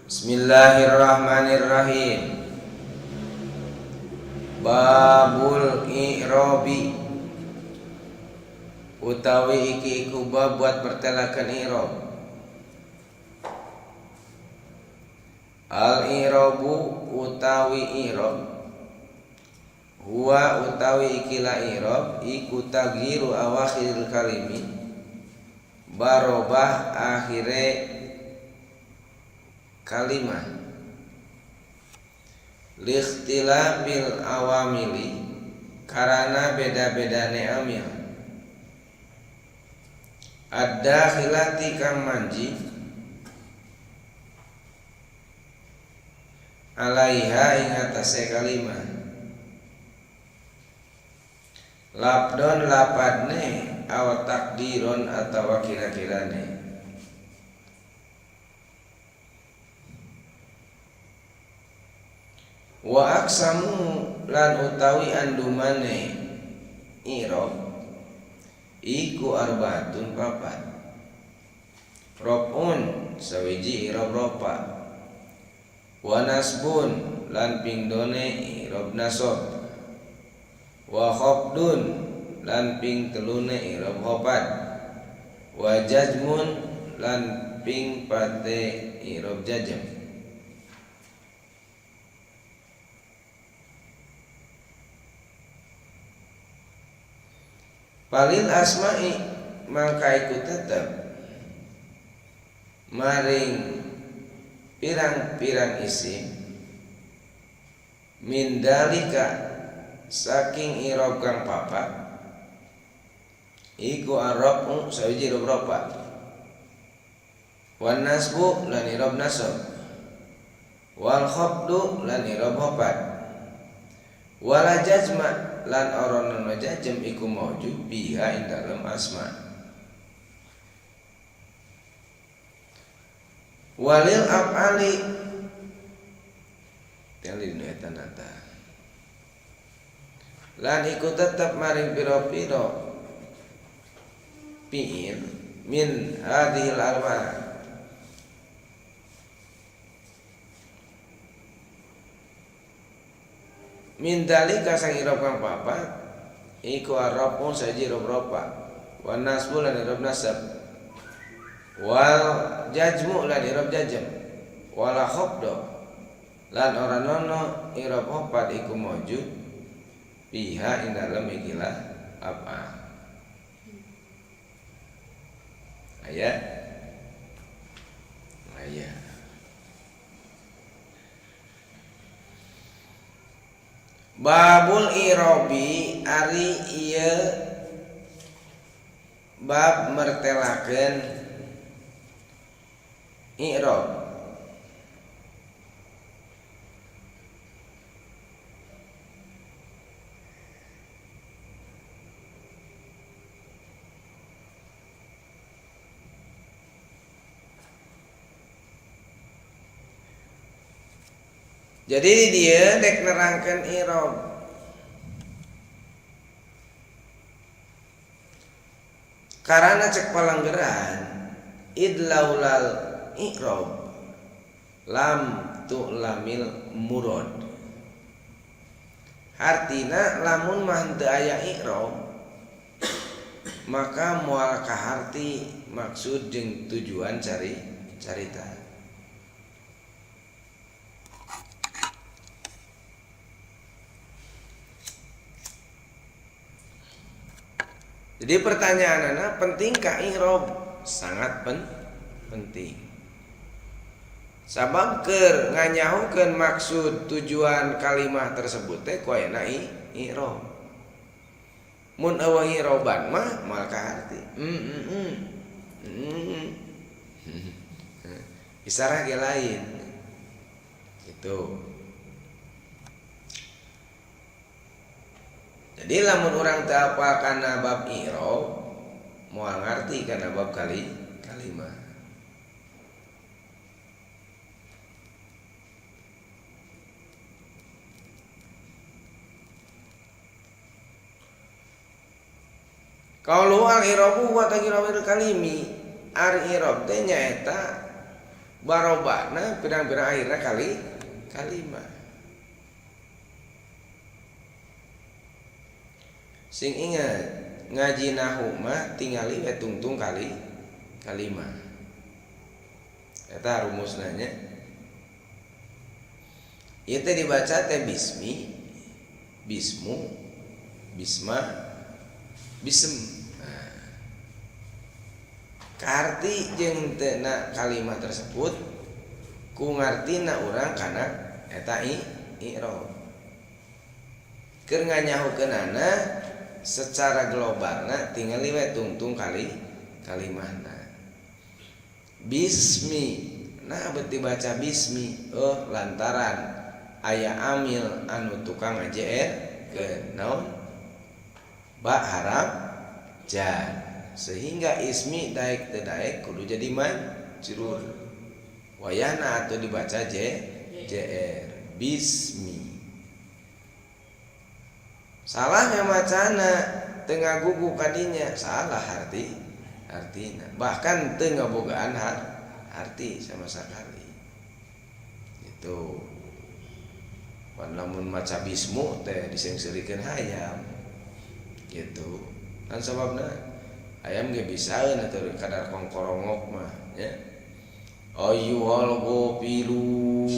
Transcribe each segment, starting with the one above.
Bismillahirrahmanirrahim. Babul i'robi utawi iki iku bab buat pertelakan i'rob. Al i'robu utawi i'rob huwa utawi ikilah i'rob iku tagyiru awakhiril kalimi barobah akhire kalimah likhtilafil awamili karana beda-bedane amil ad-dakhilati kang manji alaiha ing atase kalimah labdon lapadne aw takdiron atawa kira-kirane. Wa aksamu lan utawi andumane i'rob iku arbaatun papat. Robun sawiji i'rob ropa, wa nasbun lan pingdone i'rob nasab, wa khafdun lan ping telune i'rob khafad, wa jazmun lan ping pate i'rob jazm. Palil asma'i mangka iku tetep maring pirang-pirang isim min dalika saking i'rob kang papat iku arrafu sawiji i'rob rafa, wan nasbu lan i'rob nasab, wal khafdu lan i'rob khafad, wala jazma lan ora ana jazm iku maujud biha ing dalem asma. Walil af'ali teli dina eta nata lan iku tetep maring pira-pira fi'il min hadhil arba'ah min dalika sang i'rob kang papat iku arrafu saji i'rob rafa, wan nasbu lan i'rob nasab, wal jazmu lan i'rob jazm, wala khafdu lan ora nono i'rob khafad iku maujud biha ing dalem ikilah apa. Ayat ayat Babul i'robi ari ieu bab mertelakeun i'rob. Jadi dia dek nerangkan i'rob. Karena cek palanggeran idlaulal i'rob lam tu'lamil murad. Artina lamun mah teu aya i'rob maka moal kaharti maksud jeung tujuan cari carita. Jadi pertanyaan anak, pentingkah i'rob? Sangat penting. Sabab keur nganyahukeun maksud tujuan kalimah tersebut teh ku ayana i'rob. Mun eueuh i'roban mah moal kaharti. Isarah ge lain. Gitu. Jadi lamun urang teu apal kana bab i'rob moal ngarti kana bab kalimah. Qaulu al i'rabu wa tagyiru kalimi, ari i'rob teh nyaeta Barobahna pirang-pirang akhirna kali kalimah. Sing ingat ngaji nahu mah tingali we tungtung kali kalimah. Eta rumusna nya. Ieu teh dibaca teh bismi, bismu, bisma, bisem. Nah, kaarti jeung teu na kalimat tersebut ku ngartina urang kana eta i'rab. Keur nganyahukeunana secara globalna tingali we tungtung kali kalimahna. Bismi, nah bet dibaca bismi, oh lantaran aya amil anu tukang ngajeer ke naon ba harap jar, sehingga ismi daek teu daek kudu jadi majrur. Wayahna atuh dibaca jr bismi. Salah macana teu ngagugu kadinya, salah arti artina, bahkan teu ngabogaan arti sama sekali. Itu pan lamun maca bismu teh disengseurikeun hayam gitu kan, sababna hayam ge bisaeun atuh kadar kongkorongok mah nya. Ayyuhal ghafilun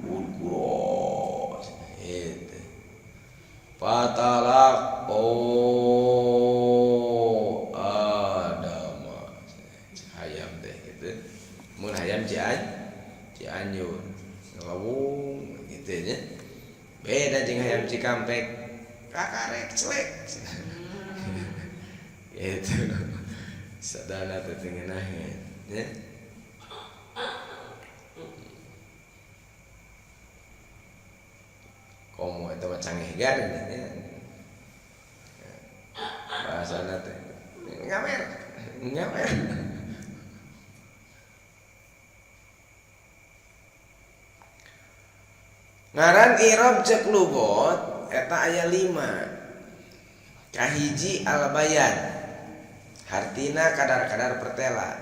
udkuro itu fatalaqo Adam hayam teh gitu. Mun hayam Cianjur ngelawung gitu nya. Beda jeung hayam Cikampek kakarek celek gitu. Sadana teh teu ngeunaheun nya. Komo eta mah canggih garing nya. Bahasana teh ngamer, ngamer. Ngaran i'rab cek lugot eta aya 5. Kahiji al-bayan, hartina kadar-kadar pertela.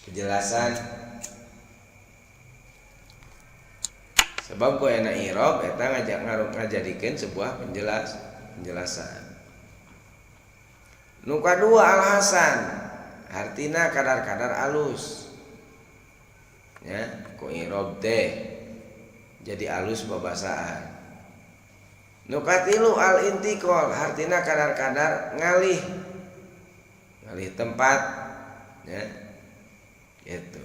Kejelasan. Sebab ku ena i'rab eta ngajadikeun sebuah penjelasan. Nu kadua al-hasan, hartina kadar-kadar alus. Ya, ku i'rab teh jadi alus babasaan. Nu katilu al-intiqal, hartina kadar-kadar ngalih. Ngalih tempat ya. Gitu.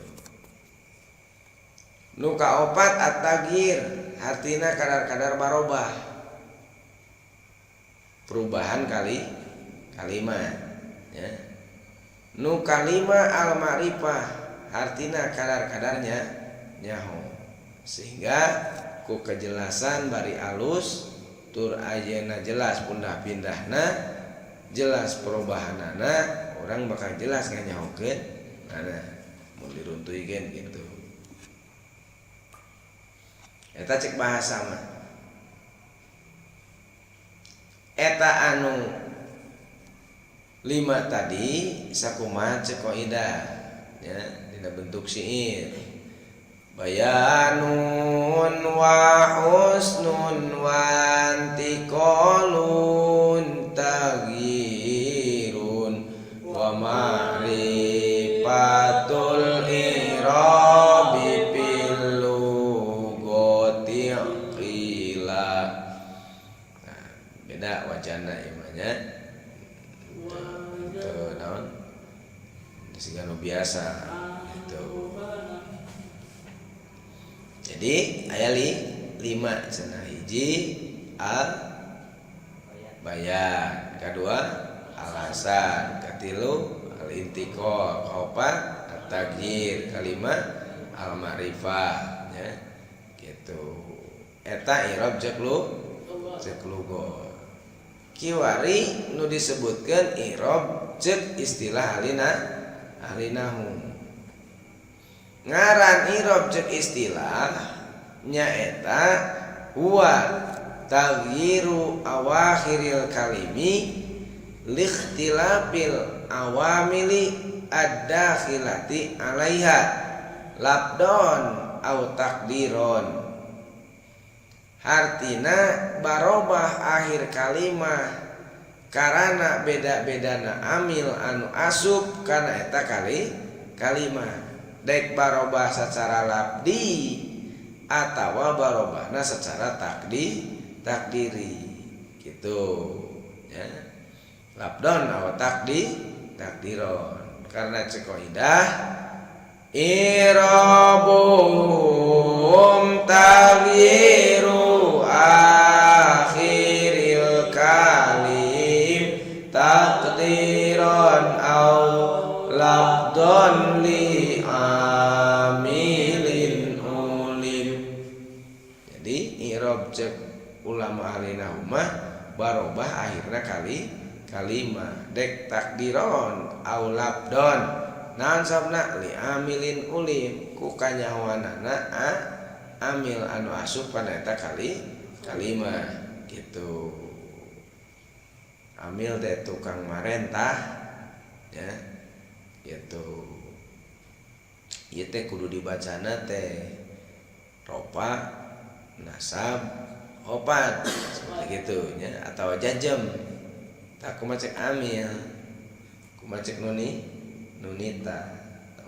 Nu kaopat at-taghyir, hartina kadar-kadar barobah. Perubahan kali kalimat ya. Nu kalima al-ma'rifah, hartina kadar-kadarnya nyaho. Sehingga ku kejelasan bari alus tur ayeuna jelas pundah-pindahna, jelas perubahanana, orang bakal jelas nganyahokeun ana mun diruntuikeun gitu. Eta cek bahasa mah. Eta anu 5 tadi sakumaha cek kaidah ya dina bentuk syair. Bayanun wa husnun wa antiqalun taghyirun wa ma'rifatul i'rabi fil lugati qila. Nah, beda wacana ieu mah nya. Itu naon? Siga nu biasa gitu. Jadi aya 5 cenah, hiji al bayan, kadua alasan, katilu al intiqal, kaopat at-taghyir, kalima al ma'rifah ya gitu. Eta i'rab cek lugot. Kiwari nu disebutkeun i'rab cek istilah ahli nahu. Ngaran i'rab cek istilah nyaeta huwa taghyiru awakhiril kalimi likhtilafil awamili ad-dakhilati alaiha labdon au takdiron. Hartina barobah akhir kalimah karana beda-bedana amil anu asup kana eta kali kalimah dek barobah secara labdi atawa barobahna secara takdiri gitu ya. Labdon atau takdiron karena cek kaidah irabuhum taghyiru akhiril kalim takdiron au labdon li amilin ulim. Jadi i'rab cek ulama ahli nahwu barobah akhirna kali kalimah dek takdiron au labdon naon sabna li amilin ulim ku kanyahoanana amil anu asup kana eta kali kalimah gitu. Amil teh tukang marentah ya gitu. Ieu teh kudu dibacana teh ropa nasab opat seperti gitu nya atau jajem. Tak kumaha cek amil kumaha cek nunita.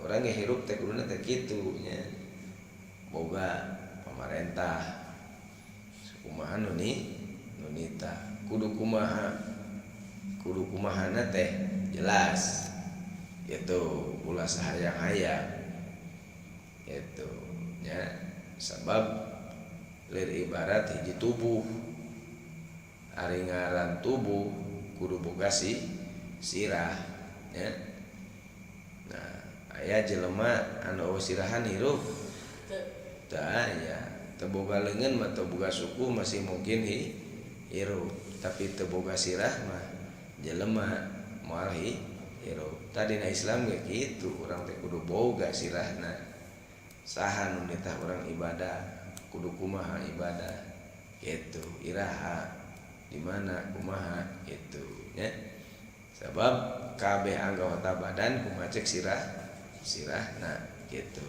Urang ge hirup teh kuduna teh kitu nya. Boga pamarentah kumaha nunita kudu kumaha kudu kumahana teh jelas gitu, ulah sahayang-hayang gitu nya. Sabab lir ibarat hiji tubuh, ari ngaran tubuh kudu boga sirah nya. Nah, aya jelema anu eueuh sirahan hirup teu aya, teu boga leungeun mah teu boga suku masih mungkin hirup, tapi teu boga sirah mah jelema moal hirup. Tadina Islam ge kitu, urang teh kudu boga sirahna. Saha nu nitah urang ibadah, kudu kumaha ibadah gitu, iraha di mana kumaha gitu nya. Sabab kabeh anggota badan kumaha cek sirah sirahna gitu.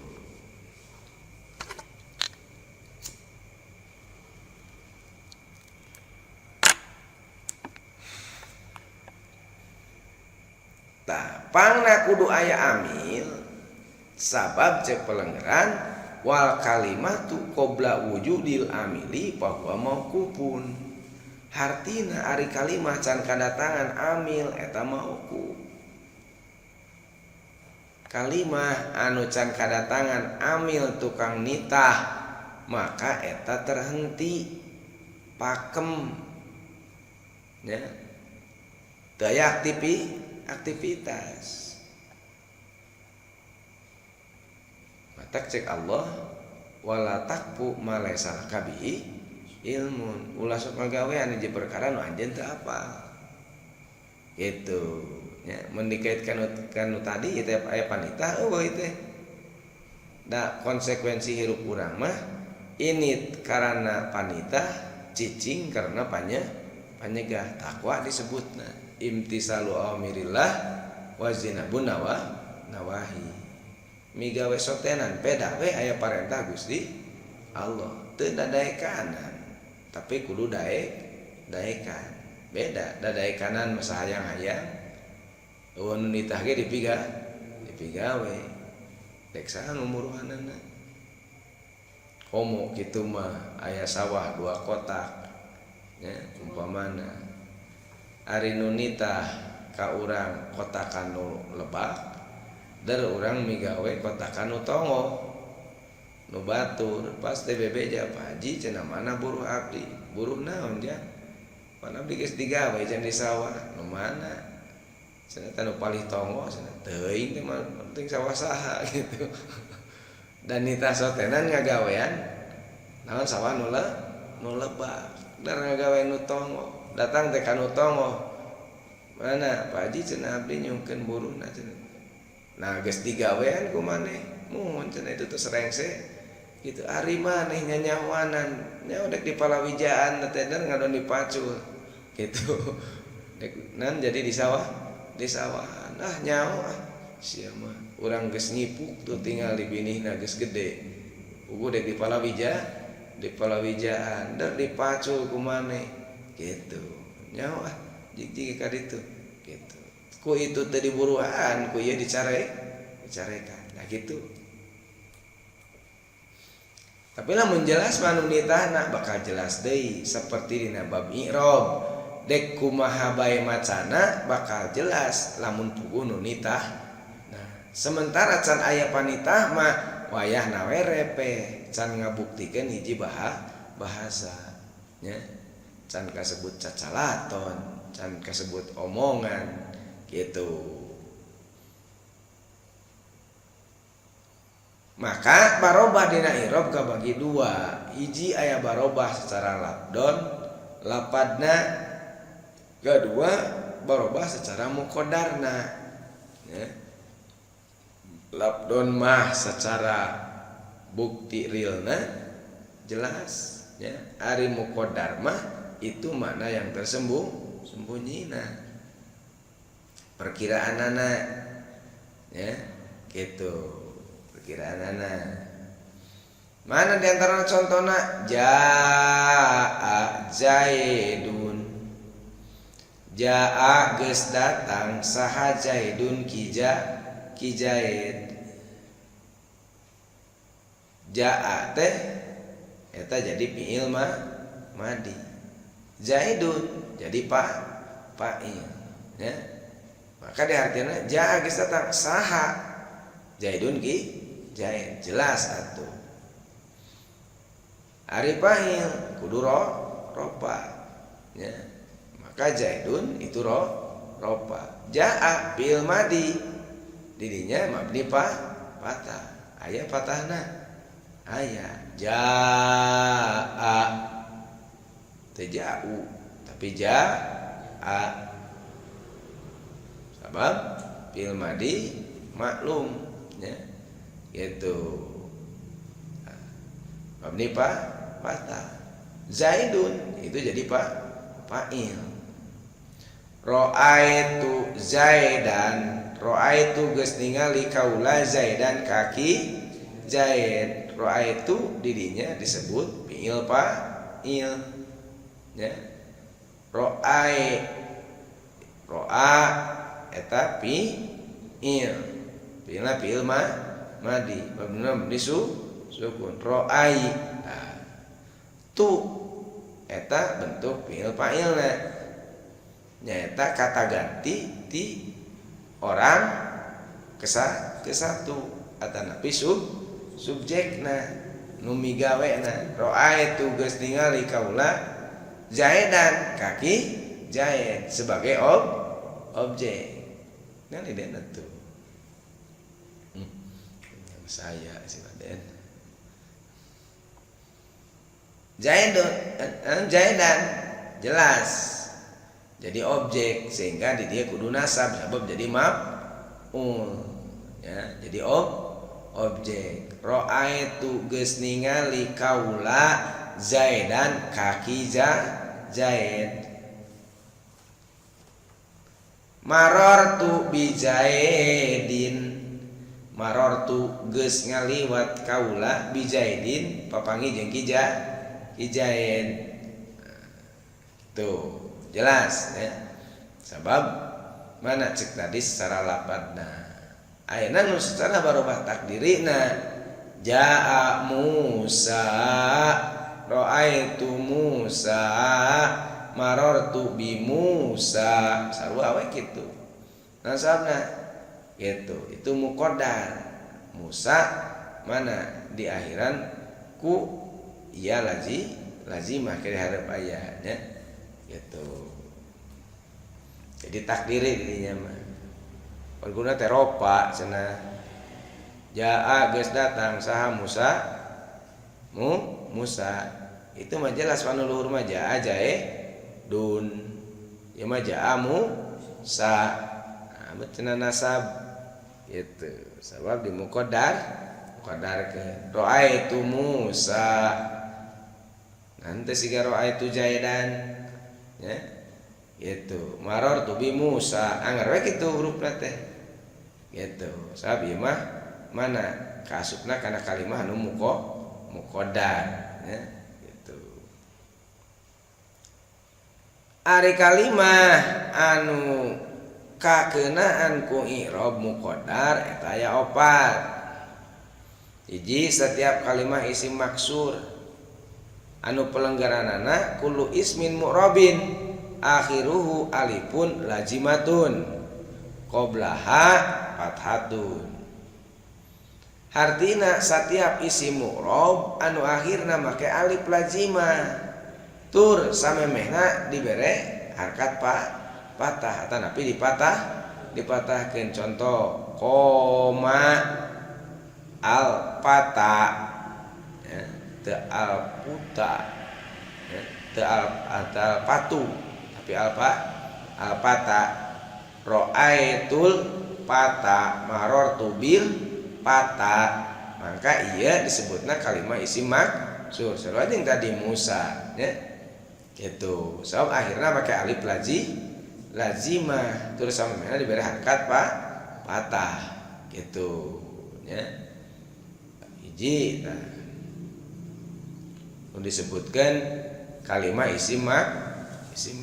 Tah pangna kudu aya amil sabab cek pelenggeran wal kalimatu qabla wujudil amili bahwa mauqufun. Hartina ari kalimah can kadatangan amil eta mauquf. Kalimah anu can kadatangan amil tukang nitah maka eta terhenti pakem nya, daya aktivitas. Matak cek Allah wala taqfu ma laisa laka bihi ilmun, ulah sok ngagawean hiji perkara nu anjeun teu apal gitu nya. Mun dikaitkan kanu tadi ieu teh aya panitah eueuh ieu teh. Da konsekuensi hirup urang mah ini karena panitah, cicing karena panyegah. Takwa disebutna imtisalu awamirillah wa zinabun nawahi. Migawe sotenan peda we aya parentah Gusti Allah teu dadaekanan tapi kudu daekan. Beda dadaekanan mah sahayang-hayang eueuh nu nitah ge dipigawe dek saha nu muruhanana. Komo kitu mah aya sawah 2 kotak nya umpamana ari nu nitah ka urang kotakan nu lebak der urang migawe kotakan nu tongo nu batur pas teh bebeja Pak Haji cenah mana buruh abdi, buruh naon ja pan abdi geus digawe can di sawah nu mana cenah teh nu palih tongo cenah teuing teh mah penting sawah saha gitu. Dan nitah sotenan ngagawean naon sawah nu lebak dar ngagawe nu tongo datang teh ka nu tongo mana Pak Haji cenah abdi nyungkeun buruhna cenah. Nah geus digawean ku maneh muhun cenah itu teh serengse gitu ari maneh nyanyawanan nya dek di palawijaan teh dan ngadon dipacul gitu dek nan jadi di sawah di sawahan ah nyaho ah Sia mah urang geus ngipuk tuh tinggal di binihna geus gede. Ugu dek di palawija, di palawijaan, der dipacul ku maneh gitu. Nyawa ah jig-jig ka ditu gitu. Ku itu teh diburuan, ku ieu dicarekan. Nah gitu. Tapi lamun jelas mah nu nitahna bakal jelas deui seperti dina bab i'rab. Dek kumaha bae macana bakal jelas lamun puguh nu nitah. Nah, sementara can aya panitah mah wayahna we repe can ngabuktikeun hiji bahasa nya. Can kasebut cacalaton, can kasebut omongan gitu. Maka barobah dina i'rab kabagi dua. Hiji aya barobah secara labdon, lapadna. Kedua barobah secara muqaddarna. Ya. Labdon mah secara bukti realna jelas ya. Ari muqaddar mah itu makna yang tersembunyi-sembunyi perkiraanana ya gitu. Perkiraanana mana diantara contohna jaa Zaidun, jaa geus datang saha Zaidun ki Zaid. Jaa teh eta jadi fi'il madi, Zaidun jadi fa'il ya. Maka diartiana jaa geus datang saha Zaidun ki Zaid, jelas atuh. Ari fa'il kudu ropa ya. Maka Zaidun itu ropa. Jaa fi'il madi didinya mabni patah, aya patahna, aya jaa teu ja'u tapi jaa sabab fi'il madi maklum ya gitu. Mabni patah. Zaidun itu jadi fa'il. Ra'aitu Zaidan, ra'aitu geus ningali kaula Zaidan kaki Zaid. Ra'aitu didinya disebut fi'il fa'il ya. Ra'ai ra'a eta fi'il, fi'ilna fi'il madi mabni sukun. Ra'ai nah, tu eta bentuk fi'il fa'ilna nyaeta kata ganti ti orang kesatu atanapi subjekna nu migawena. Ra'aitu geus ningali kaula Zaidan kaki Zaid sebagai objek. Nah di dena tuh. Saya si Raden. Zaidun Zaidan jelas jadi objek sehingga di dia kudu nasab sebab jadi maf'ul ya, jadi objek. Ra'aitu geus ningali kaula Zaidan kaki Zaid. Marartu bi Zaidin, marartu geus ngaliwat kaula bi Zaidin papangi jeung ki Zaid. Tuh jelas ya. Sebab mana cek tadi secara lapadna. Ayeuna nu secara barobah takdirina jaa Musa, ra'aitu Musa, marartu bi Musa, sarua we kitu. Nasabna gitu, itu muqaddar. Musa mana di akhiran ku iya lazimah ke hareup aya nya gitu. Jadi takdiri dirinya mah. Perguna teh ropa cenah. Jaa geus datang saha Musa? Musa. Itu mah jelas panu luhur mah jaa jae dun. Ieu mah jaa Musa. Nah, cenah nasab gitu. Sabab di muqaddar muqaddarkeun. Ra'aitu Musa. Nanti siga ra'aitu Zaidan ya. Gitu. Marartu bi Musa. Anggar we kitu hurufna teh. Gitu. Sabab ieu mah mana kaasupna kana kalimah anu muqaddar ya gitu. Ari kalimah anu kakeunaan ku i'rab muqaddar eta aya opat. Hiji, setiap kalimah isim maksur anu pelenggaranana kullu ismin mu'rabin akhiruhu alifun lazimatun qoblaha fathatun. Hartina setiap isim mu'rab anu akhirna make alif lazimah tur samemehna dibere harkat patah atanapi dipatahkeun. Contoh koma al pata ya, te al puta ya, te al atal patu tapi alpa al pata, roaitul pata marortu bil pata, maka iya disebutna kalimat isim maksur sarua jeung tadi Musa ya gitu. Sebab akhirna pakai alif lazimah terus samemehna diberi harkat patah gitu ya. Hiji, nah, disebutkan kalimat isim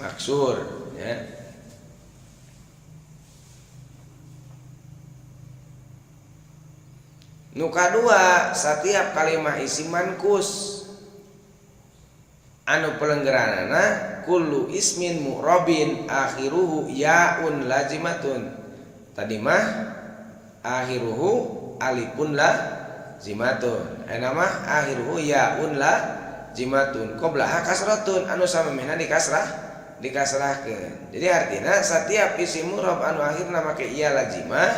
maksur ya. Nu kadua, setiap kalimat isim mankus anu pelenggeranana kullu ismin mu'rabin akhiruhu yaun lazimatun. Tadi mah akhiruhu alifun lazimatun. Ayeuna mah akhiruhu yaun lazimatun qoblaha kasratun anu samemehna dikasrahkeun. Jadi artinya setiap isim mu'rab anu akhirna make ya lazimah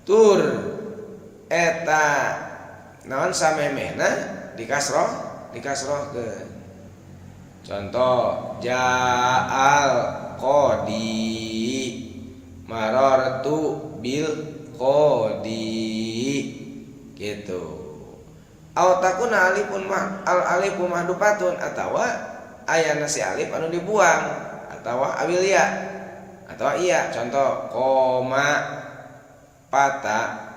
tur eta naon samemehna dikasrohkeun. Contoh ja'al qadi marartu bil qadi gitu. Aw takuna alifun al alifu mahdufatun atawa ayana si alif anu dibuang atawa awil ya atawa iya. Contoh koma pata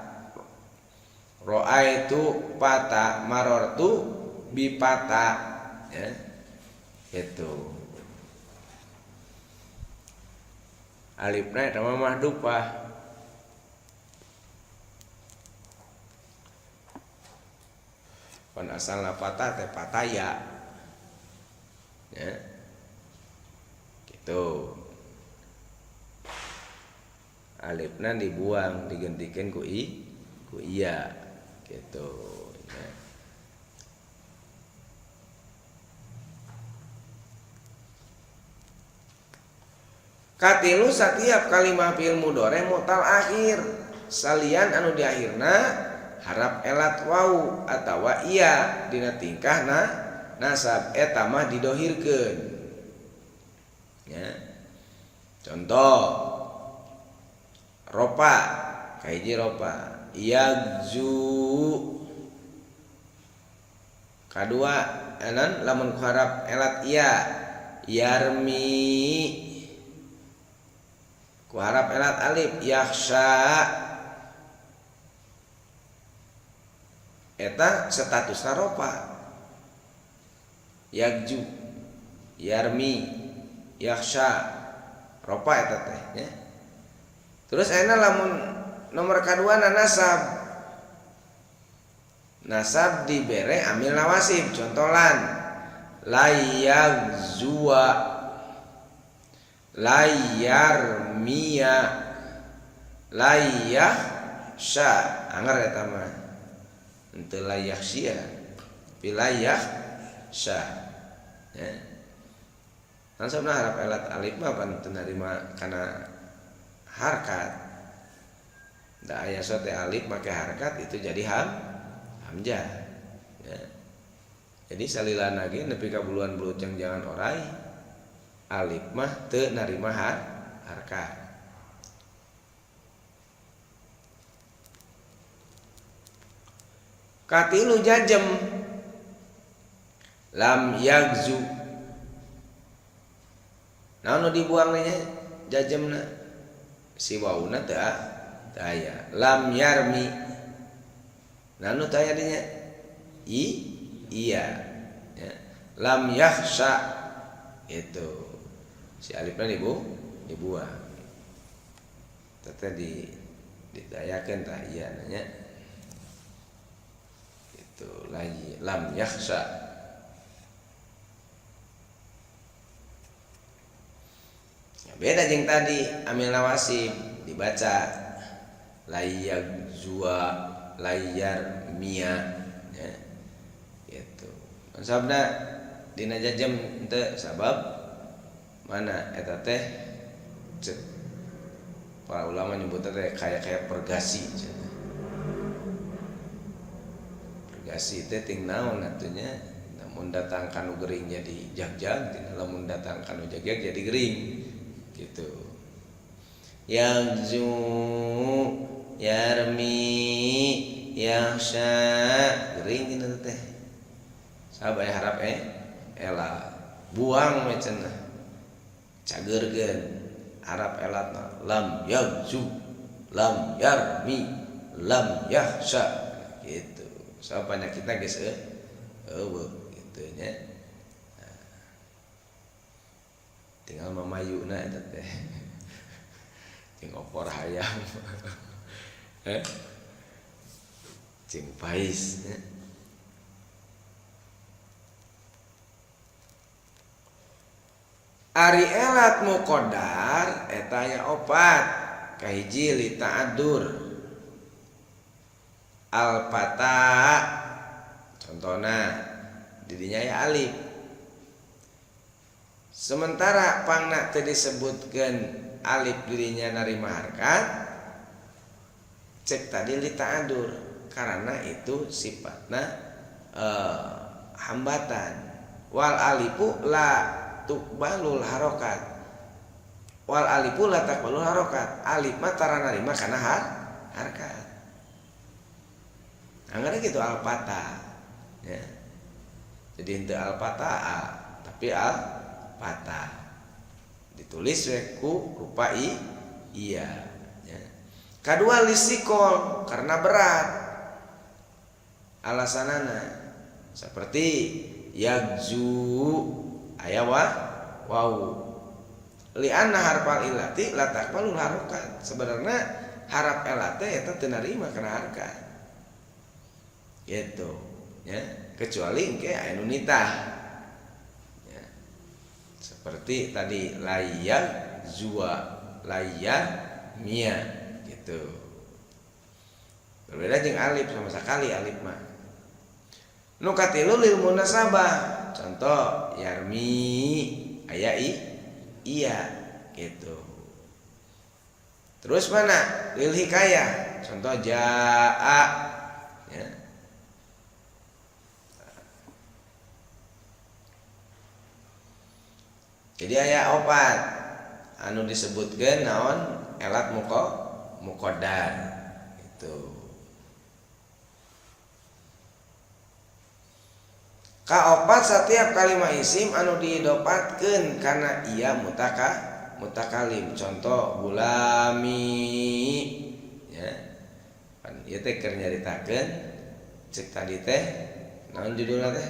roaitu pata marortu bi pata ya itu. Alifna eta mah mahdufah. Pan asalna patah teh pataya ya gitu. Alifna dibuang digentikan ku i ku iya gitu ya. Katilu, setiap kalimat fi'il mudhari mutal akhir salian anu di akhirna harap elat wau atawa iya dina tingkahna nasab eta mah didohirkeun ya. Contoh ropa kahiji ropa yagzu, kadua anan lamun ku harap elat iya yarmi, ku harap elat alif yakhsha, eta statusna ropa yagju yarmi yakhsha ropa eta teh ya. Terus ayeuna lamun nomor kadua na nasab, nasab dibere amil nawasib. Contolan layagzua layarmia layahsha, anger eta mah henteu layahsia tapi layahsha ya. Nasabna harap elat alif mah pan teu narima kana harkat. Da aya sote alif make harkat itu jadi hamzah ya. Jadi salilana ge nepi ka buluan belut jangan orai alif mah teu narima harkat. Katilu jajem lam yagzu, naon nu dibuang nya jajemna si wauna teu Teu aya. Lam yarmi. Nah nu teu aya dinya? I iya. Ya. Lam yakhsha itu. Si alifna dibuang. Teh didayakeun tah iya nanya. Itu lagi lam yakhsha. Ya, beda jeung tadi amil nawasib dibaca layak zua layar mia ya. Gitu. Sabda dina jajam teu sabab mana eta teh para ulama nyebutnya teh kayak pergasi. Pergasi teh ting naon atunya lamun datang kanu gering jadi jagjag, lamun datang kanu jagjag jadi gering. Gitu. Yang zu yarmi yakhsha gering dina teh. Sabab aya harap ela buang we cenah. Cageurkeun harap elatna lam yagzu lam yarmi lam yakhsha gitu. Sabab penyakitna geus eueuh kitu nya. Tinggal mamayuna eta teh. Jeung opor hayam. Jeung pais nya. Ari elat muqaddar eta aya opat. Kahiji li ta'addur. Al fata contohna didinya aya alif. Sementara pangna teu disebutkeun alif dirinya narima harkat, cek tadi li ta'adur karena itu sifatna hambatan. Wal alifu la tuqbalul harokat. Wal alifu la taqbalul harokat. Alif mah tara narima kana harkat. Anggar gitu al fata ya. Jadi henteu al fata tapi al fata. Ditulis we ku rupa i iya ya. Kadua lisikol karena berat. Alasanana seperti yagzu aya wa wau. Li'anna harfal illati la taqbalul harokat. Sebenarnya harap elate eta teu narima kana harkat. Gitu ya, kecuali engke aya nu nitah. Ya. Seperti tadi layar zua layar mia gitu. Berbeda jeung alif sama sekali alif mah. Nu katilu lil munasabah. Contoh yarmi aya i iya gitu. Terus mana? Lil hikayah. Contoh jaa ya. Jadi aya opat anu disebutkeun naon elat muqaddar itu. Kaopat setiap kalimat isim anu diidopatkeun kana ia mutakalim. Contoh gulami ya. Pan ieu teh keur nyaritakeun cek tadi teh naon judulna teh?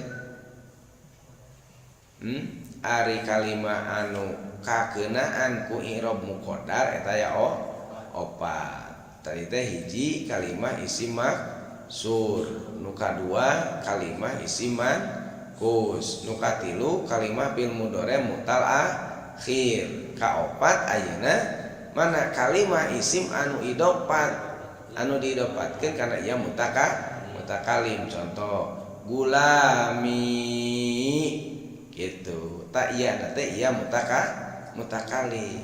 Ari kalimah anu kakeunaan ku i'rab muqaddar eta ya opat. Tadi teh hiji kalimah isim maksur, nu kadua kalimah isim manqus, nu katilu kalimah fil mudhari mutal akhir. Kaopat ayeuna mana kalimah isim anu idopat, anu diidopatkeun kana ieu mutakalim. Contoh gulami gitu. Tak iya teh iya mutakalim.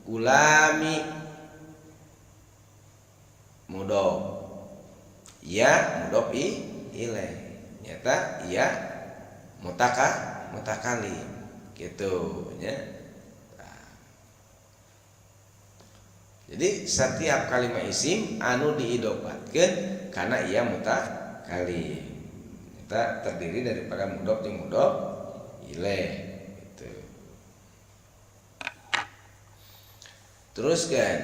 Gulami mudhof. Ya mudhof ilaih. Nyata iya mutakalim gitu nya. Jadi setiap kalimat isim anu diidopatkeun kana ia mutakalim. Eta terdiri daripada mudhof jeung mudhof ilaih gitu. Teruskan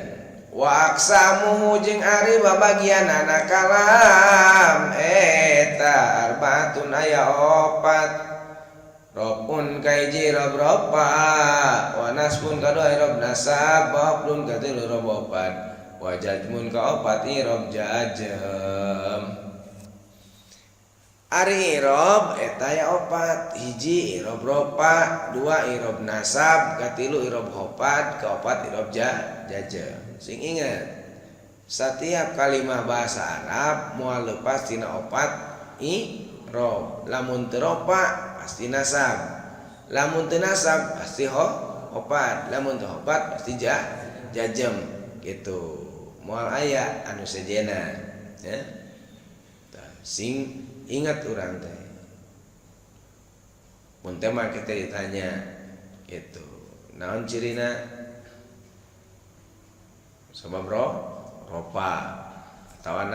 Wa aqsamuhu jeung ari babagianana kalam eta arbaatun aya opat. Robun kaiji rob ropa, wa nasbun kadua irob nasab, wa hafdun katilu rob opat, wa jazmun kaopat irob jazm. Ari irob eta aya opat, hiji irob ropa, dua irob nasab, katilu irob hopad, kaopat irob jazm. Sing ingat, setiap kalimah bahasa Arab moal lepas tina opat irob. Lamun teu ropa pasti nasab, lamun teu nasab pasti hopad, lamun teu hopad pasti jazm gitu. Moal aya anu sejena ya. Tah, sing ingat urang teh mun teh mah kita ditanya gitu, naon cirina sabab ropa atawa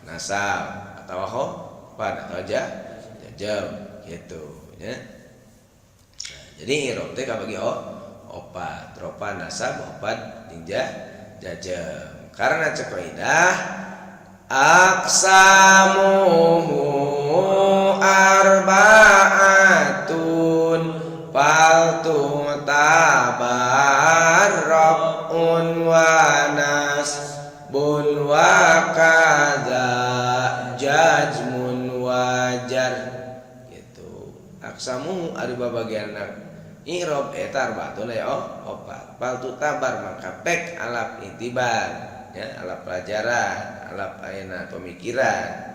nasab atawa hopad atau jazm gitu ya. Nah, jadi i'rob teh kabagi opat, ropa, nasab, hopad, jeung jazm. Karena cek kaidah aqsamuhu arba'atun fal tu'tabar raf'un wa nasbun wa kadza jazmun wajar gitu. Aqsamuhu ari babagianna i'rob eta arbaatun aya opat. Fal tu'tabar maka pek alaf itibar ya, alaf pelajaran, alaf ayeuna pemikiran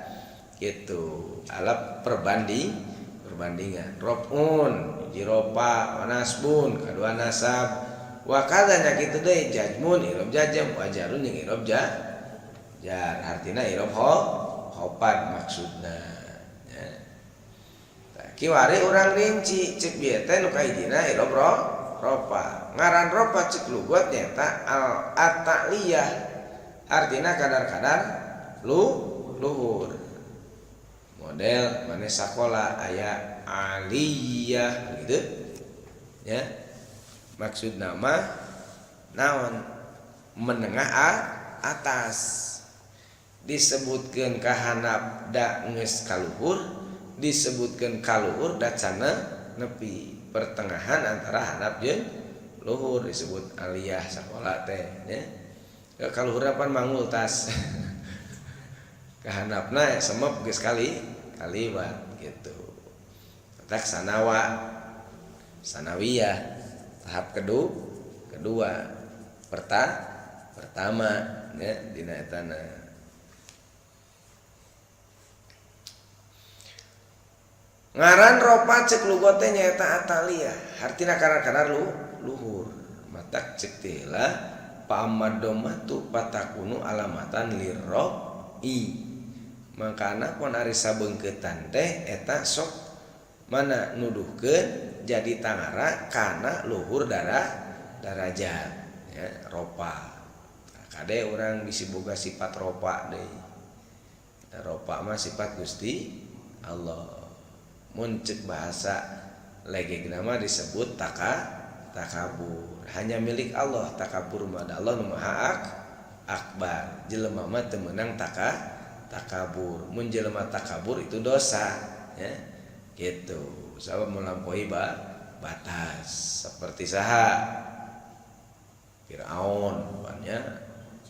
gitu, alaf perbandingan. Raf'un hiji ropa, wa nasbun kadua nasab, wa kadza nya kitu deui jazmun i'rob jazm, wa jarun jeung i'rob jar, hartina i'rob hopad maksudna ya. Tah kiwari urang rinci cek bieu teh nu kahijina i'rob ropa. Ngaran ropa cek lugat nyaeta al at-ta'liyah, artina kadar-kadar luhur. Model maneh sakola aya aliyah gitu ya, maksud nama naon menengah atas, disebutkeun kahanap da geus kaluhur, disebutkeun kaluhur da can nepi, pertengahan antara handap jeung luhur disebut aliyah sakola teh nya. Kaluhur pan manggul tas, kahandapna semep geus kali kaliwat gitu. Tak sanawa sanawiyah tahap kedua pertama ya dina etana. Ngaran ropa cek lugot teh nyaeta ataliyah, hartina kadar-kadar luhur. Matak cek teh lah pamadomatu patakunu alamatan lirro'i. Makana pon ari sabeungkeutan teh eta sok mana nuduhkeun jadi tangara kana luhur darajat ya ropa. Nah, kade urang bisi boga sifat ropa deui. Da ropa mah sifat Gusti Allah. Mun cek bahasa legegna mah disebut takabur. Hanya milik Allah takabur mah, da Allah nu maha akbar. Jelema mah teu meunang takabur. Mun jelema takabur itu dosa ya. Gitu. Sabab melampaui batas seperti saha Firaun banyak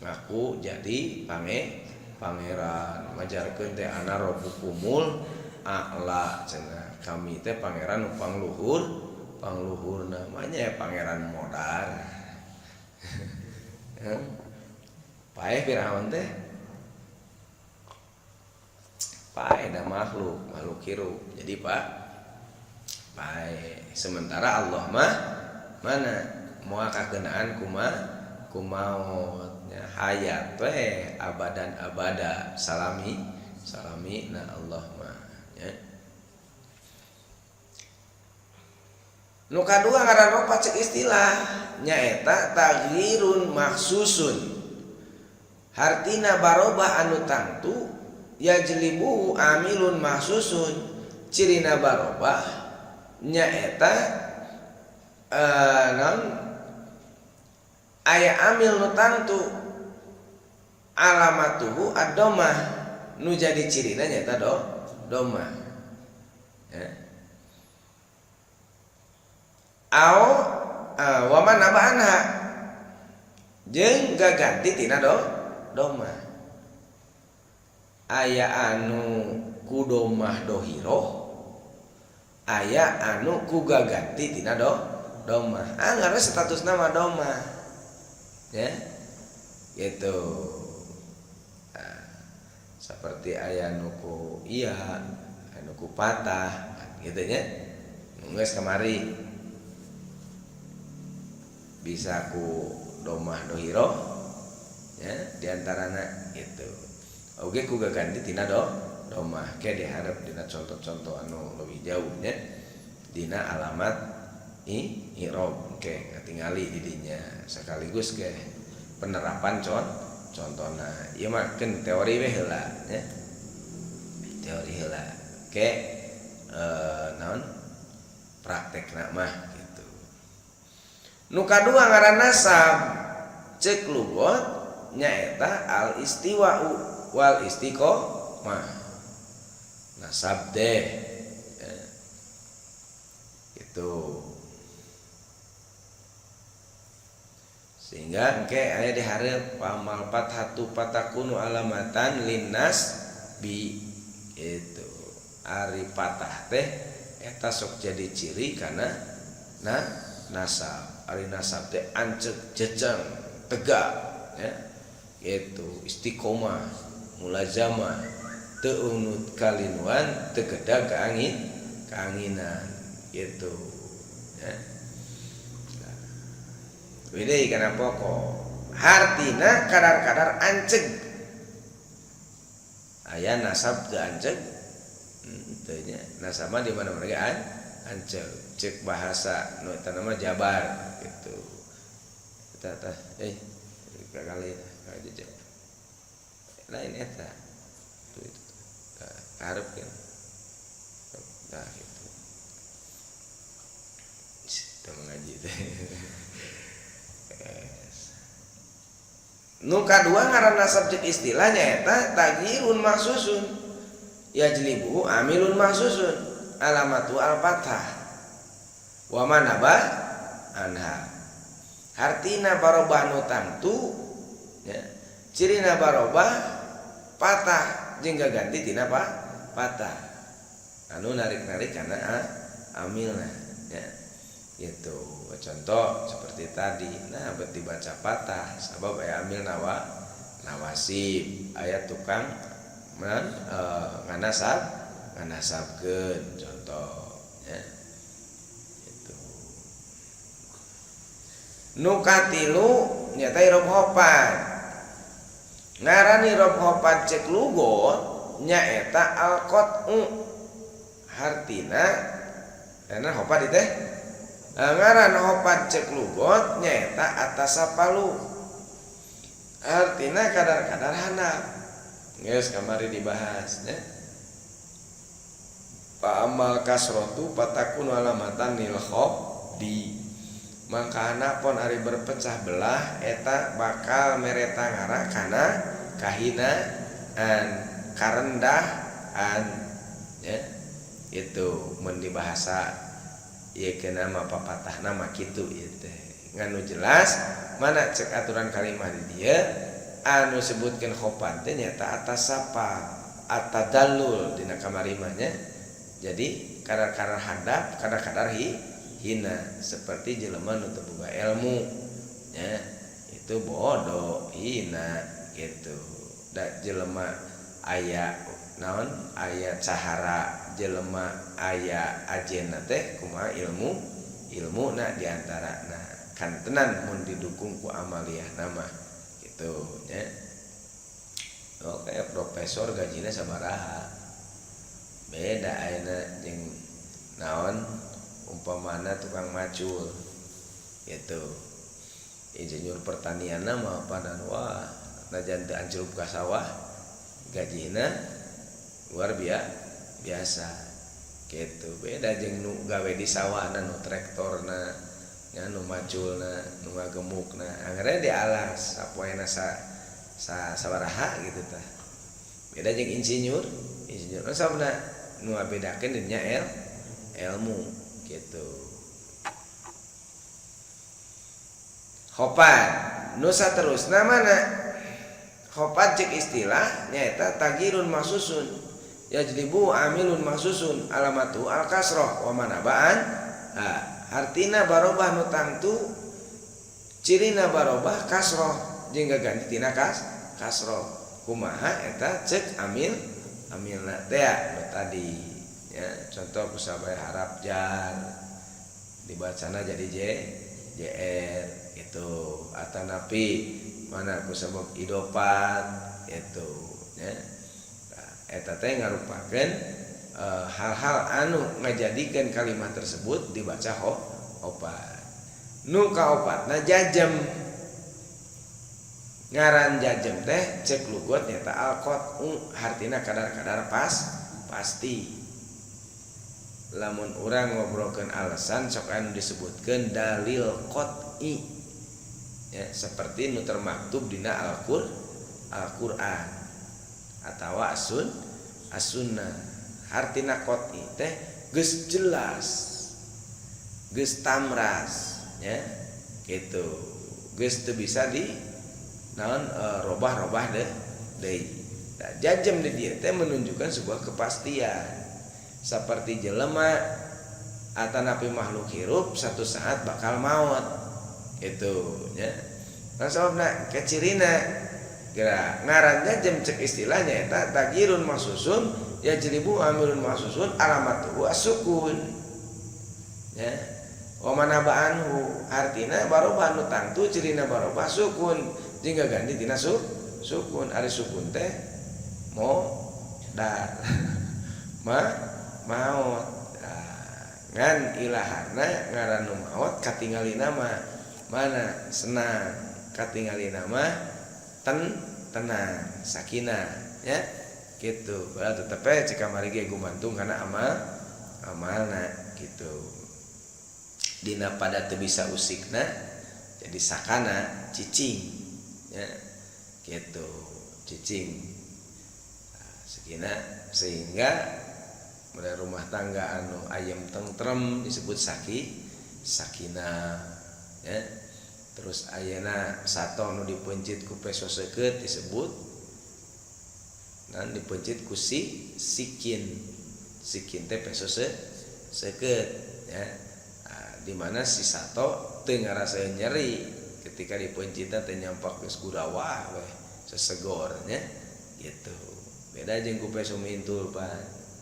ngaku jadi pangeran, majarkeun teh ana rabbukumul a'la cenah, kami teh pangeran nu pangluhur, pangluhur namanya ya pangeran modar. Paeh Firaun teh paeh da makhluk hirup. Jadi pak paeh. Sementara Allah mah mana moal kakenaan kumaot nya hayat teh abadan abada salami salami na Allah mah ya. Nu kadua ngaran ropa cek istilah nyaeta taghyirun makhsusun, hartina barobah anu tangtu yajlibu amilun mahsusun. Cirina barobah nyaeta naon aya amil nu tangtu Alamatuhu ad-dhammah, nu jadi cirina nyaeta dhammah. Ya. Au wa man naba anha jeung gaganti tina dhammah. Aya anu ku dhammah dohiroh, aya anu ku gaganti tina dhammah. Anggar status nama dhammah. Ya. Gitu. Nah, seperti aya nu ku iya, anu ku patah, gitu nya. Geus kamari bisa ku domah dohiro ya diantarana gitu. Oge ku gaganti tina domah ke diharap dina contoh-contoh anu lebih jauh nya dina alamat i'rob ke katingali di dinya sekaligus ke penerapan contohna ieu mah keun teori we heula nya. Teori heula ke naon praktekna mah gitu. Nu kadua ngaran nasab cek lugot nyaeta al istiwa'u wal istiqomah. Nasab deh ya. Gitu. Sehingga engke aya dihareup pamal fathatu fatakunu alamatan linnas bi itu. Ari patah teh eta sok jadi ciri kana nasab. Ari nasab teh ancek jejeng tegak ya. Gitu istiqomah mulazamah teu unut kalinuan teu gedag kaanginan gitu ya. Wede kana pokok hartina kadar-kadar anceg aya nasab teu anceg teu nya nasab mah di mana-mana ge anceg cek bahasa nu eta nama jabar gitu eta tah kali jejak lain eta tuh itu tah kaharepkeun tah gitu teu mengaji teh. Nu kadua ngaran nasab cek istilahnya eta tagyirun mahsusun yajlibu amilun mahsusun alamatu al-fathah wa manaba anha. Hartina barobah nu tangtu ya, cirina barobah patah jeung gaganti tina patah anu narik-narik kana amilna ya. Gitu contoh seperti tadi nah bet dibaca patah sabab aya amil nawasib aya tukang nganasabkeun contoh ya. Gitu. Nu katilu nyata irob hopan ngaran irob hopan cek lugot nyaeta al-qat'u hartina karena hopan teh ngaran hopan cek lugot nyaeta atasapalu artina kadar-kadar handap geus kamari dibahas nya. Pa amal kasrotu patakun alamatan lil khobdi mangkana pon ari berpecah belah eta bakal mereta ngara kana kahinaan karendahan ya. Itu mun dibahasa ieu keuna mah papatahna mah kitu ieu teh ngan nu jelas mana cek aturan kalimah di dieu anu sebutkeun khopan teh nyaeta atas sapa atadallul dina kamari mah nya. Jadi kadar-kadar handap kadar-kadar hina seperti jelema nu teu boga ilmu nya itu bodoh hina gitu. Da jelema aya naon aya cahara jelema aya ajena teh kumaha ilmu ilmuna diantarana kantenan mun didukung ku amaliyah nama gitu nya. Oke profesor gajina sabaraha beda ayeuna jeung naon umpamana tukang macul gitu insinyur pertanian mah padan wah najan teu ancrub ka sawah gajina luar biasa gitu beda jeung nu gawe di sawahna nu traktorna nya nu maculna nu ngagemukna angere di alas sapoena Sabaraha gitu tah. Beda jeung insinyur, insinyur kan sababna nu ngabedakeun dina ilmu gitu. Khopan nu saterusna mana? Khopat cek istilah nyaeta tagirun mahsusun yajlibu amilun mahsusun alamatu al kasroh wa manabaan. Ha, artina barobah nu tangtu cirina barobah kasroh jeung gaganti tina kasroh. Kumaha eta cek amil amilna teh nu tadi ya, contoh kusabaya harap jar dibacana jadi j jr itu atanapi mana kusabab idopat itu ya. Nah, eta teh ngarupakeun hal-hal anu ngajadikeun kalimat tersebut dibaca opat. Nu kaopatna jajam. Ngaran jajam teh cek lugot nyata al-qat'u hartina kadar-kadar pas pasti. Lamun urang ngobrolkeun alasan sok anu disebutkeun dalil qat'i ya, seperti nu termaktub dina Al-Qur'an atawa as-sunnah. Hartina qat'i teh geus jelas, geus tamras ya gitu, geus teu bisa di naon robah-robah deui. Nah, jajam di dieu teh menunjukkan sebuah kepastian. Seperti jelema atanapi makhluk hirup satu saat bakal maut itu ya. Nah, sababna kecirina geura ngaran jajam cek istilahnya eta tagirun mahsusun yajlibu amilun mahsusun alamatu as-sukun ya. Wa manaba'anhu artina barobah nu tangtu cirina barobah sukun jeung ganti tina sukun. Ari sukun teh modar ma maot. Nah, ngan ilaharna ngaran nu maot katingalina mah mana senang, katingalina mah tenang sakinah ya gitu. Padahal tetep we cek kamari ge gumantung kana amalna gitu. Dina pada teu bisa usikna jadi sakana cicing ya gitu, cicing. Nah, sakina sehingga pada rumah tangga anu ayam tentrem disebut sakinah ya. Terus ayeuna sato nu dipencit ku peso seukeut disebut nan dipencit ku sikin. Sikin teh peso seukeut ya. Nah, di mana si sato teu ngarasaeun nyeri ketika dipencitna teh nyampak geus gurawah we sesegor nya gitu. Beda jeung ku peso mintul pan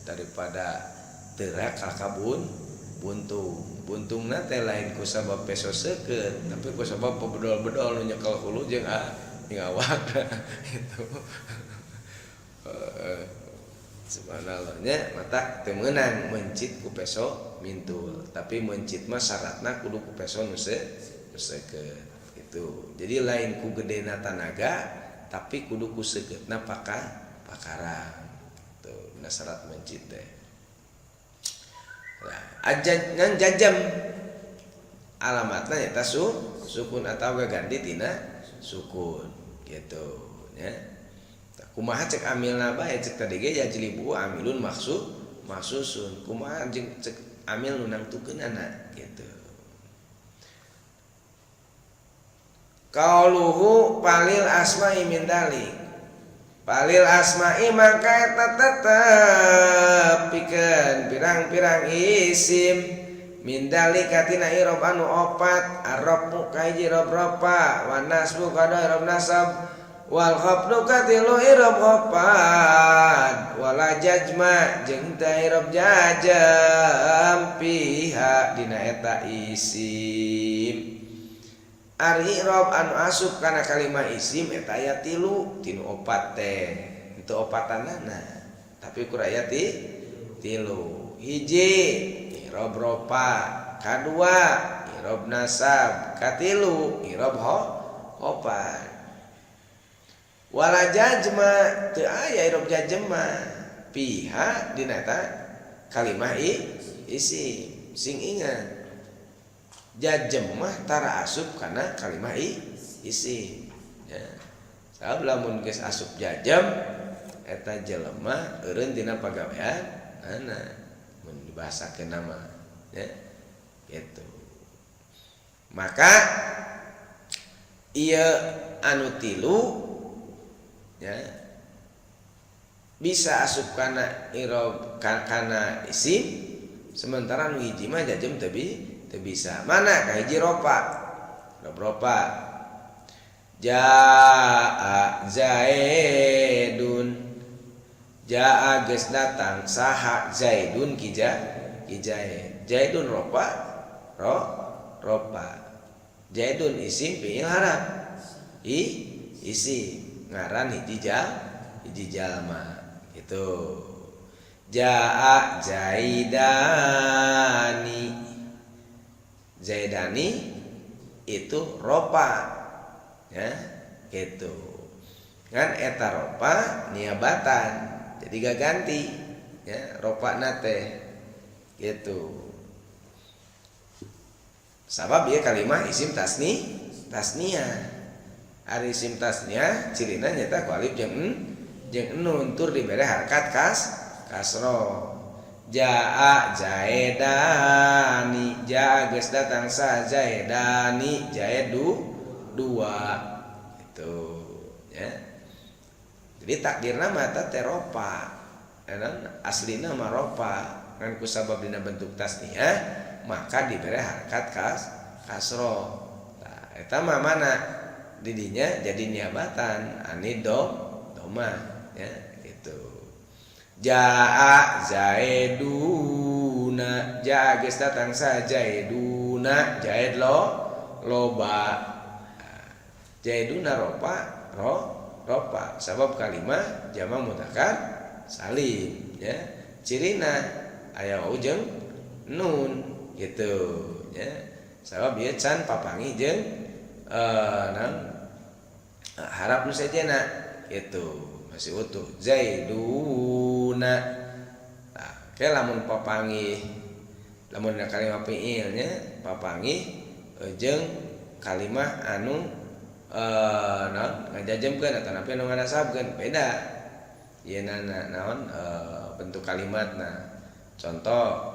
daripada teurak ka kabun buntung. Buntungna teh lain ku sabab peso seukeut tapi ku sabab pebedol-bedol nu nyekel hulu jeung awak gitu. Subhanallah nya mata teu meunang mencit ku peso mintul, tapi mencit mah syaratna kudu ku peso nu seukeut gitu. Jadi lain ku gedena tanaga tapi kudu ku seukeutna pakarang tuh na syarat mencit teh. Nah, ngan jajam alamatna nyata sukun atau gaganti tina sukun gitu nya. Kumaha cek amilna bae cek tadi ge yajlibu amilun mahsusun. Kumaha jeung cek amil nu nangtukeunana gitu. Qauluhu palil asma'i min dalik. Palil asma'i maka eta tetep pikeun pirang-pirang isim min dalika tina irob anu opat arrobu kahiji rob ropa wa nasbu kada irob nasab wal khafdu katilu irob khafad wala jajma jeung teu irob jajam piha dina eta isim. Ari irob anu asup kana kalimah isim eta aya tilu tinu opat teh henteu opatanana tapi kur aya tilu. Hiji irob ropa, kadua irob nasab, katilu irob khofad. Wala jajma teu aya irob jajma piha dina eta kalimah isim. Sing ingat jajem mah tara asup kana kalimah isim ya. Sabab lamun geus asup jajam eta jelema eureun tina pagawean ana mun dibahasakeun nama ya gitu. Maka ieu anu tilu ya bisa asup kana i'rob kana isim, sementara nu hiji mah jajem teu bisa. Mana kahiji ropa, ropa jaa Zaidun, jaa geus datang saha Zaidun kija kijae. Zaidun ropa ro ropa, Zaidun isim fi'il harap i isim ngaran hiji jal hiji jalma itu. Jaa Zaidani, Zaidani itu ropa ya gitu kan, eta ropa niabatan jadi gak ganti ya ropa nate gitu. Sabab ya kalimah isim tasni tasniah. Ari isim tasniah cirina nyata ku alif jeung jeung nun tur dibere harakat kasro. Jaa Zaidani, jaa geus datang sa Zaidani, Zaidu dua itu ya. Jadi takdirna mah eta teh ropa, aslina mah ropa, ngan ku sabab dina bentuk tasniah maka dibere harakat kasro. Nah, eta mah mana didinya jadi niabatan ani do doma ya gitu. Jaa Zaiduna, jaa geus datang sa Zaiduna, Zaid lo loba. Zaiduna ropa ro ropa sabab kalimah jama mudzakkar salim ya. Cirina aya wau jeung nun gitu ya. Sabab ieu can papangi jeung naon harap nu sejenna gitu, masih utuh Zaiduna. Nah, ke lamun papanggih lamun kalimah fiilnya papanggih jeung kalimah anu naon ngajajemkeun atanapi anu nganasabkeun beda ieu naon bentuk kalimatna. Contoh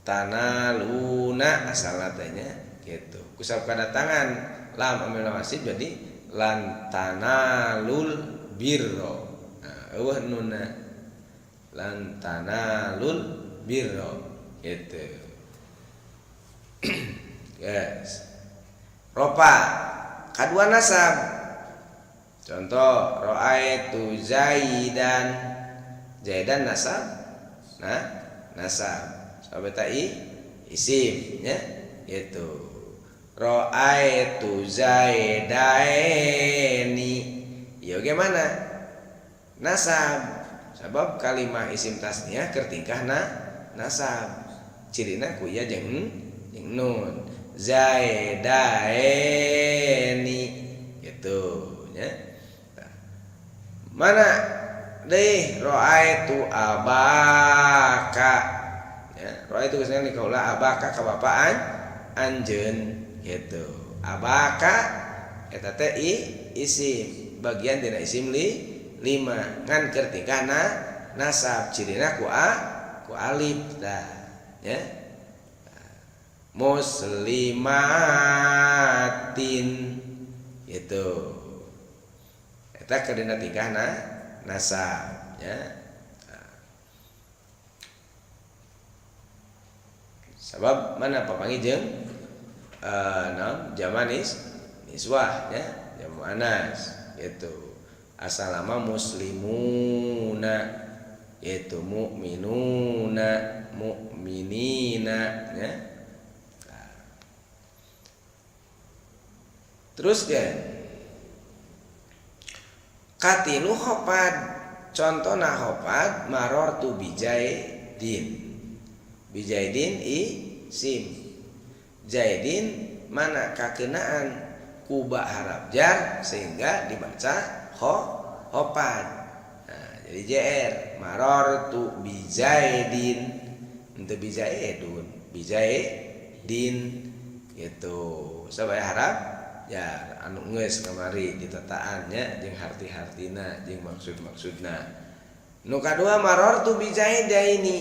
tanaluna asalna teh nya gitu. Kusabab kadatangan lam amil masjid jadi lan tanalul birro. Nah, eueuh nunna lan tanalul birro gitu. Yes. Ropa kadua nasab. Contoh ra'aitu Zaidan. Zaidan nasab. Nah, nasab. Sabab eta isim ya gitu. Ra'aitu Zaidaini. Ya gimana? Nasab. Sabab kalimah isim tasniah keur tingkahna nasab. Cirina ku ya jeung nun. Zaidaini gitu ya. Nah, mana deh ra'aitu abaka ya, ra'aitu geus ningali kaula abaka ka bapaan anjeun gitu. Abaka eta teh isim bagian dina isim li lima ngan keur tingkahna nasab cirina ku a ku alif tah ya. Muslimatin gitu eta keur dina tingkahna nasab ya. Sabab mana papanggih jeung naon jamanis niswah ya, jamu anas gitu. Asalama muslimuna yaitu mukminuna mukminina ya. Terus kan katilu khopad, contohna khopad marortu bijaidin. Bijaidin isim. Jaidin mana kakenaan kuba harap jar sehingga dibaca khopad. Nah, jadi JR marortu bijaidin, henteu bijaidun, bijaidin gitu. Sabaya harap jar anu geus kamari ditataan nya jeung harti-hartina jeung maksud-maksudna. Nu kadua marartu bi zaidaini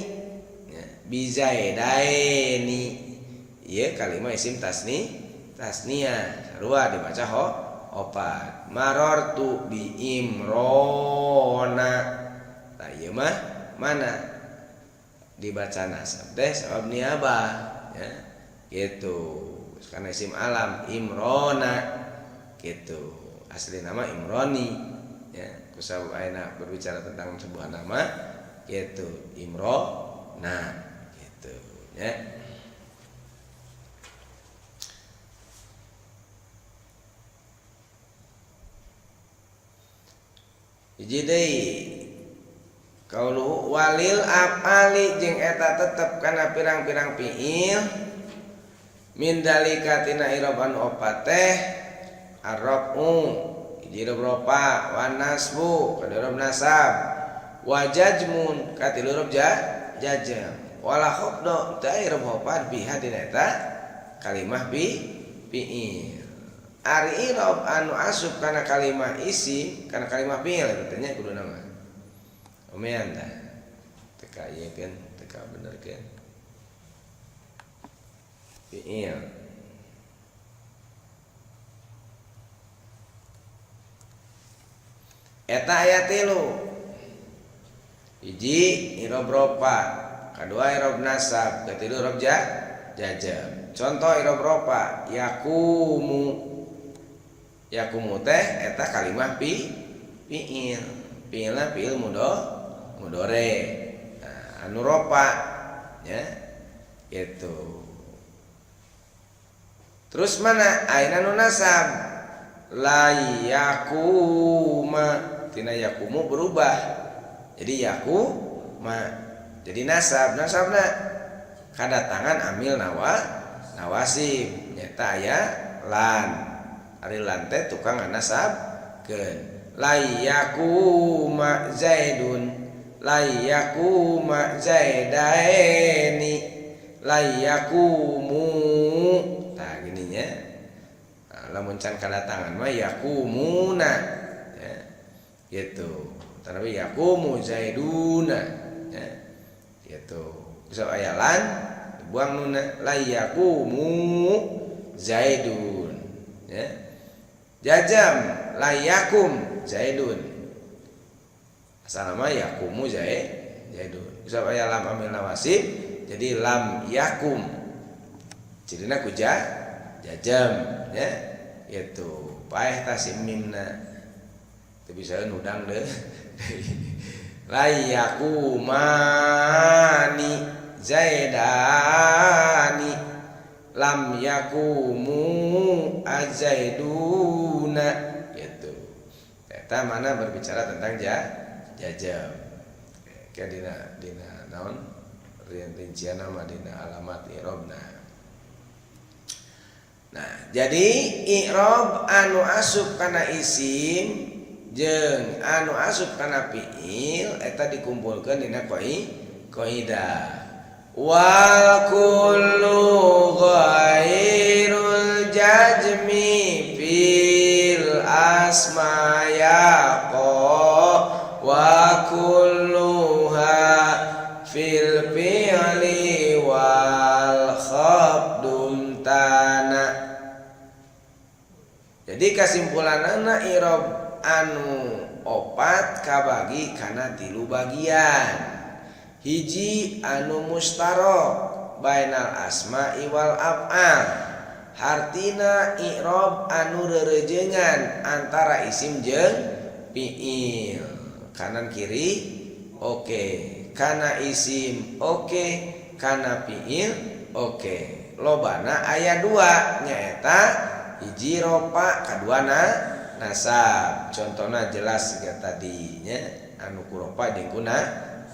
nya, bi zaidaini ieu kalimah isim tasniyah sarua dibaca ho opat. Marartu bi imrona, tah ieu mah mana dibaca nasab teh sabab niabah ya gitu, karena isim alam imrona gitu, asli nama imroni ya, kusabab ayeuna berbicara tentang sebuah nama gitu imrona gitu ya. Hiji deui kaulu walil afali jeung eta tetep kana pirang-pirang fiil min dalika tina irob anu opat teh arrafu hiji irob rofa wa nasbu kadua irob nasab wa jazmun katilu irob jazm wala khafdu teh irob khafad biha dina eta kalimah bi fiil. Ari irob anu asup kana kalimah isim kana kalimah fiil eta nya kudu nama omean tah teka ieu keun teka benerkeun fiil. Eta aya tilu, hiji irob rofa, kadua irob nasab, katilu irob jazm. Contoh irob rofa yakumu, yakumu teh eta kalimah fiil, fiilna fiil mudore. Nah, anu rofa nya gitu. Terus mana ayeuna nu nasab la yakuma, tina yakumu berubah jadi yakuma, jadi nasab. Nasabna kadatangan amil nawasib nyata aya lan, ari lan teh tukang nasabkeun. La yakuma zaidun, la yakuma zaidaini, la yakumu. Tah gini nya. Nah, lamun can kadatangan mah yakumuna ya gitu. Tapi yakumu zaiduna ya gitu. Bisa aya lan dibuang nuna la yakumu zaidun ya. Jajam la yakum zaidun, asal nama yakumu zaidun. Bisa aya lam amil nawasib jadi lam yakum, jadina ku jajam ya gitu. Paeh tah si mimna teu bisa hudang deh. La yakumani zaidani lam yakumu azaiduna gitu. Eta mana berbicara tentang jajam. Kayak dina naon rincian nama dina alamat i'robna. Nah, jadi i'rob anu asup kana isim jeung anu asup kana fiil eta dikumpulkeun dina kaidah. Wal kullu ghairul jazmi fil asma yaqa wa kulluha fil fi'li wal khabdum tana. Jadi kesimpulanana i'rob anu opat kabagi kana tilu bagian. Hiji anu mustarok bainal asma'i wal af'al, hartina i'rob anu rerejengan antara isim jeung fi'il, kanan kiri oke, kana isim oke, kana fi'il oke. Lobana aya dua nyaeta hiji ropa kaduana nasab. Contohna jelas siga tadinya anu kuropa jeung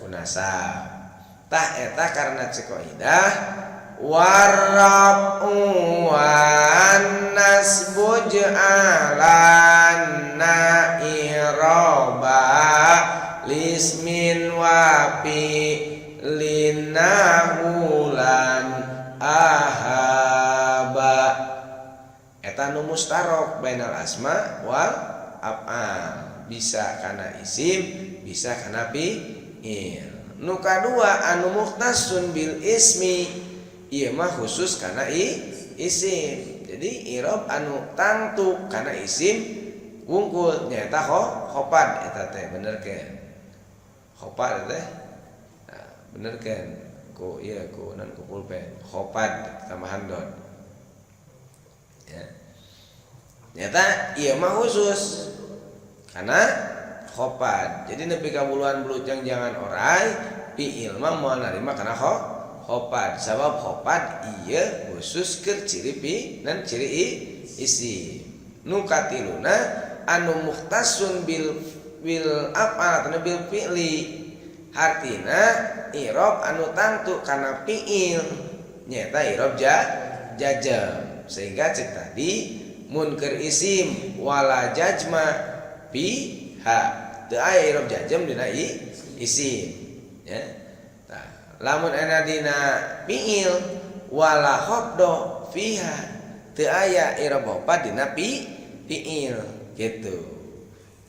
kunasab. Tah eta karena cekoidah warrafu wan nasbu ja'alan na'iroba lismin wa fi linahulan ahaba. Eta Nyaeta nu mustarok bainal asma wal af'al. Bisa kana isim, bisa kana fi'il. Nu kadua anu mukhtassun bil ismi, ieu mah khusus kana isim. Jadi i'rob anu tangtu kana isim wungkul nyaeta khofad eta teh, bener ke? Khofad teh. Nah, bener kan? Ku ieu ku nan ku pulpen. Khofad tambahan don. Ya. Nyata ieu mah khusus karena khofad. Jadi nepi ka buluan belut yang jangan orai, fi'il mah moal narima kana khofad. Sabab khofad ieu khusus keur ciri fi dan ciri isim. Nu katiluna anu mukhtassun bil bil af'al atau bil fi'li. Hartina i'rob anu tangtu kana fi'il nyaeta i'rob jajam. Sehingga cek tadi mun keur isim wala jajma fiha, teu aya i'rob jajam dina isim ya. Tah, lamun aya dina fi'il wala khafdo fiha, teu aya i'rob khafad dina fi'il gitu.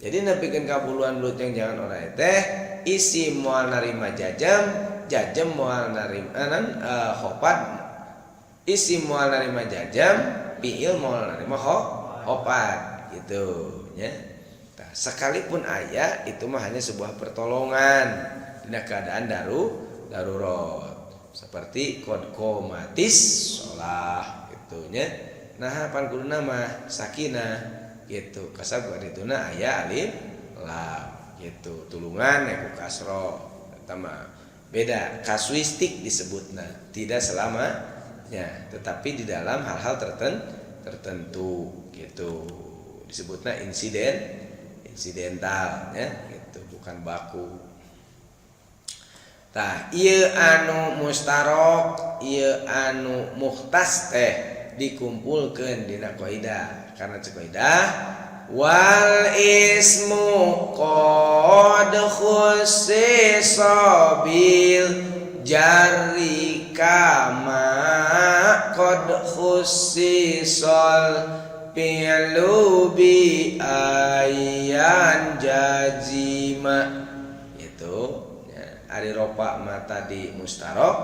Jadi nepikeun ka buluan belut yang jangan orai teh, isim moal narima jajam, jajam moal narima khafad, isim moal narima jajam, fi'il moal narima khafad gitu ya. Nah, sekalipun aya itu mah hanya sebuah pertolongan dina keadaan darurat seperti qad qomatis sholah gitu nya. Nah, pan kuduna mah sakinah gitu, kasab dituna aya alif lam gitu, tulungan ya ku kasro. Eta mah beda kasuistik disebutna, tidak selamanya tetapi di dalam hal-hal tertentu gitu disebutna insidental ya gitu, bukan baku. Tah, ieu anu mustarok, ieu anu mukhtas teh dikumpulkeun dina kaidah, karena cek kaidah wal ismu qad khussisa bil jarri kama qad khussisal fi'lu bi ayyan jazima. Itu ya, ari rofa mah tadi mustarok,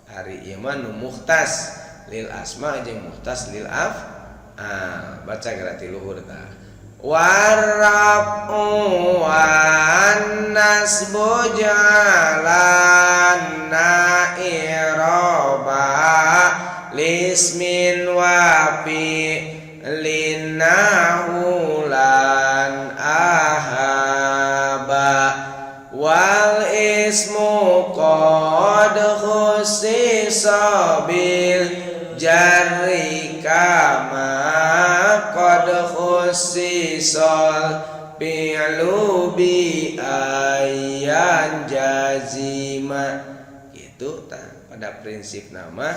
ari ieu mah nu mukhtas lil asma jeung mukhtas lil af. Ah, baca geura ti luhur tah. Warraf'u wan nasbu jalan na'iroba lismin wa fi'lin nahulan ahaba wal ismu qad khussisa bil jarri kama qad khussisal fi'lu bi ayyan jazima. Gitu tah. Pada prinsip nama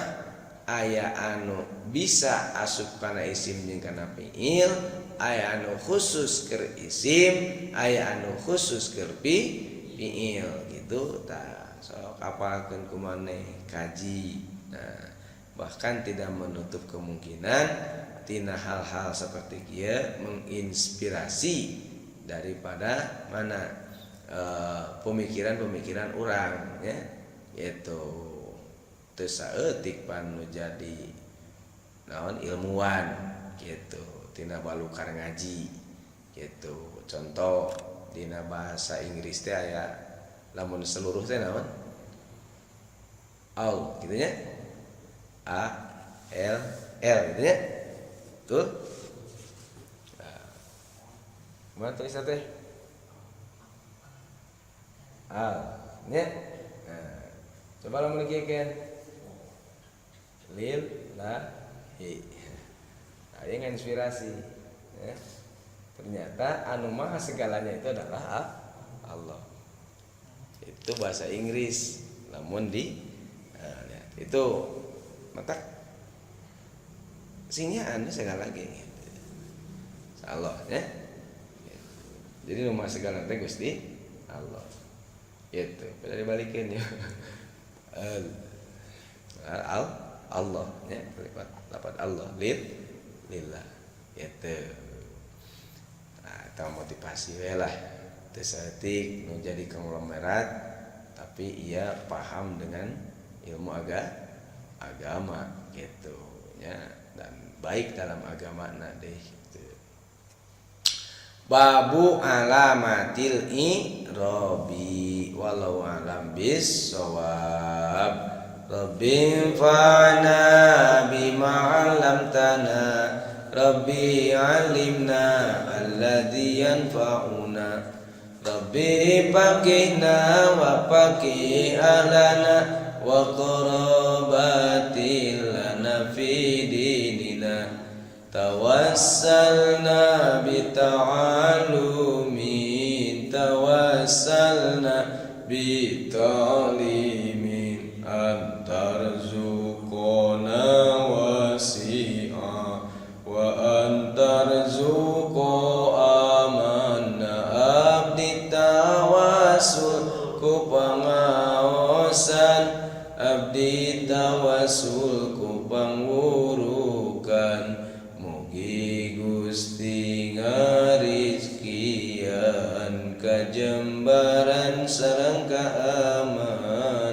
aya anu bisa asup kana isim jeung kana fi'il, aya anu khusus keur isim, aya anu khusus keur fi'il gitu tah. Sok apalkeun ku maneh, kaji. Nah, bahkan tidak menutup kemungkinan tina hal-hal seperti kieu menginspirasi daripada mana pemikiran-pemikiran orang ya, yaitu teu saeutik pan nu jadi naon ilmuwan gitu tina balukar ngaji gitu. Contoh, dina bahasa Inggris teh aya lamun seluruh teh naon, all gitu nya, A L L gitu nya tuh. Nah, mana tulisnya teh al nya. Nah, coba lamun kieu lil la hi. Nah, ini inspirasi ya. Ternyata anu maha segalanya itu adalah Allah. Itu bahasa Inggris namun di nah, ya, itu mata singnya anu segala lagi Allah ya. Jadi rumah segala teh Gusti Allah itu pada dibalikin ya, al, al Allah ya, kalimat lapat Allah lil Lillah gitu. Nah, eta motivasi we lah, teu saeutik nu jadi konglomerat, tapi ia paham dengan ilmu agama gitu ya, dan baik dalam agama deh gitu. Babu alamatil i'robi, wallahu a'lam bis-shawab. Rabbi anfa'na bima 'allamtana, Rabbi 'allimna alladzi yanfa'una, Rabbi faqihna wa faqih ahlana wa qarabatil lana fi dinina. Tawassalna bita'alumin, tawassalna bita'limin, an tarzuqana wasi'a wa an tarzuqa amanna. Abdi tawasul ku pangaosan, abdi tawasul ku pangwurukan, mugi Gusti ngarizkian kajembaran sareng keamanan.